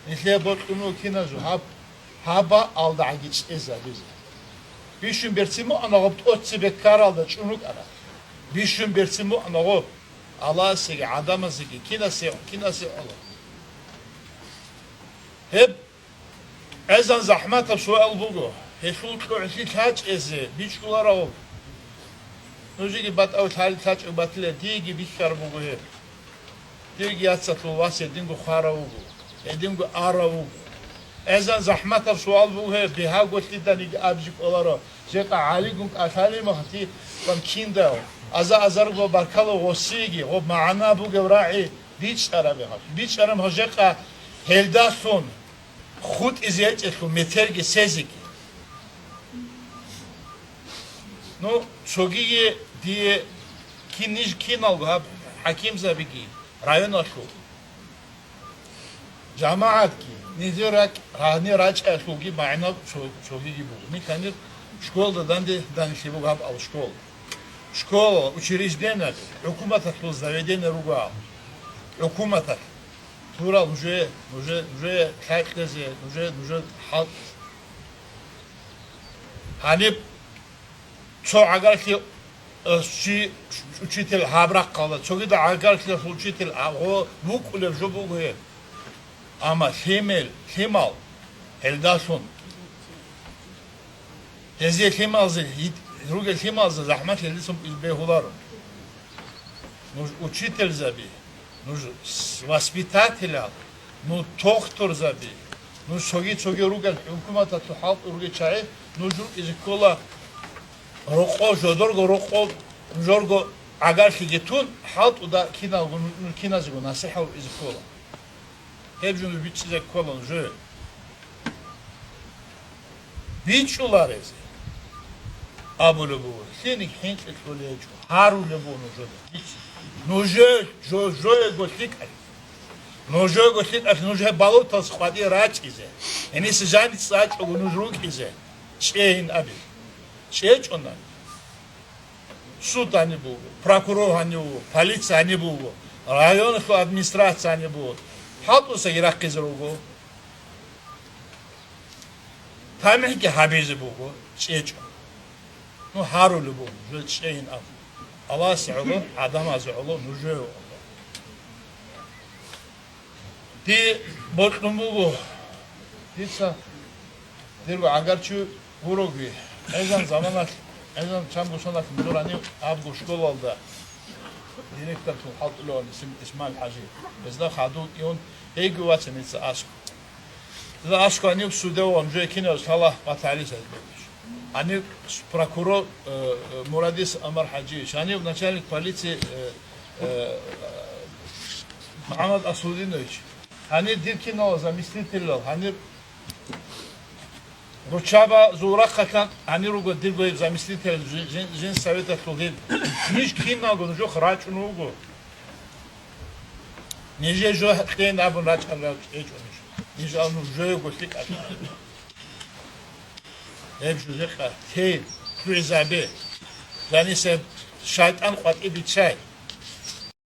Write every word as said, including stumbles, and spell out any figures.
Нилъее бокьун вуго киназул гьаб, гьаба алдагӀаги чӀезабизе. Бищун берцин муъана гъоб тӀоцебе ккаралда чӀун рукӀана. Бищун берцин муъана гъоб. Аллагьасеги, гӀадамазеги, кинасе, кинасе гӀоло. Гьеб гӀезан захӀматаб суал буго, гьелъул кьогӀлъи лъачӀезе бичӀчӀуларав. Нужеги батӀав лъали лъачӀев батила, диеги бихьараб буго гьеб. Дирги яцалъул вас гьединго хварав вуго, гьединго арав вуго. ГӀезан захӀматаб суал буго гьеб, бигьаго лъиданиги абизе кӀоларо, жекъа гӀалигун кӀалъалеб мехалъ, ва киндал, аза-азарго баркала гъосиеги, гъоб магӀна бугеб рагӀи бичӀчӀараб мехалъ, бичӀчӀараб мехалъ жекъа гьелдалъун хутӀизе гьечӀелъул метерги сезеги. Ну, цогие дие кин-, ниж киналго гьаб хӀакимзабиги, районалъул жамагӀатги, нижер ракӀ гьанир рачӀаялъулги магӀна цо-, цогиги буго. Нилъ гьанир школда данде данилъи буго гьаб ал школ. Школа, учреждениялъ, хӀукуматалъул заведение руго гьаб. ХӀукуматалъ. Турал нужее, нужее, нужее хӀакъезе, нужее, нужее хӀал-, гьаниб цо гӀагарлъи, э, чи, учитель гьаб рахъалда, цогидал гӀагарлъиялъул учитель гьагъо вукӀулеб жо буго гьеб. Амма лъимел, лъимал гьелдалъун. Гьезие лъималзе, гьит-, ругел лъималзе захӀмат гьелдасан бегьуларо. Нуж учительзаби, нуж с-, воспитателял, нуж тохтурзаби, нуж цоги-цоги ругел хӀукуматалъул хӀалтӀу ругел чагӀи, нуж рукӀизе ккола рокъо, жодорго рокъо, жорго гӀагарлъиги тун, хӀалтӀуда киналго, ну, киназего насихӀал рукӀизе ккола. Гьеб жо нуж бичӀчӀизе ккола нужее. БичӀчӀуларезе абулеб буго, лъиник хӀинкъи кьолей гьечӀо, гьарулеб буго нужеда. Нужер жо-, жоего лъикӀалъ, нужего лъикӀалъ нуж гьеб балуталъ къватӀие рачӀизе, гьениса жаница рачӀого нуж рукӀизе, чӀейин абе. ЧӀечӀо нани. Суд гьаниб буго, прокурор гьаниб буго, полиция гьаниб буго, районалъул администрация гьаниб буго. ХӀалтӀусаги рахъизе руго. ТамихӀги гьабизе буго, чӀечӀо. Ну, гьарулеб буго, жо чӀейин абун. Аллагьасе гӀоло, гӀадамазе гӀоло, нужее гӀоло. Дие бокьун буго, дица дирго гӀагарчи гуроги. ГӀезан заманалъ, гӀезан чамго соналъ мургьанив абго школалда директорлъун хӀалтӀулеван Ис-, Исмаил ХӀажи. Гьезда хадув кӀиун, гьейги вацин дица аскӀов. Дуда аскӀов гьанив судев ва нужее кинав лъала ва талихӀ гьезда. Гьанив прокурор, э, э, Мурадис Амар ХӀажиевич, гьанив начальник полиции, э, э, МухӀаммад Асудинович, гьанир дир киналал заместителал, гьанир руччаба зурахъалъан гьанир руго дирго гьеб заместитель жин-, жин-, жинсоветалъул гьеб. Ниж киналго нужехъ рачӀун вуго. Нижее жо кьейин абун рачӀарал гьечӀо ниж. Ниж абун жоего лъикӀалъ. Гьеб жо жекъа тей, лъугӀизабе. Жаниса шайтӀан къватӀибе биччай.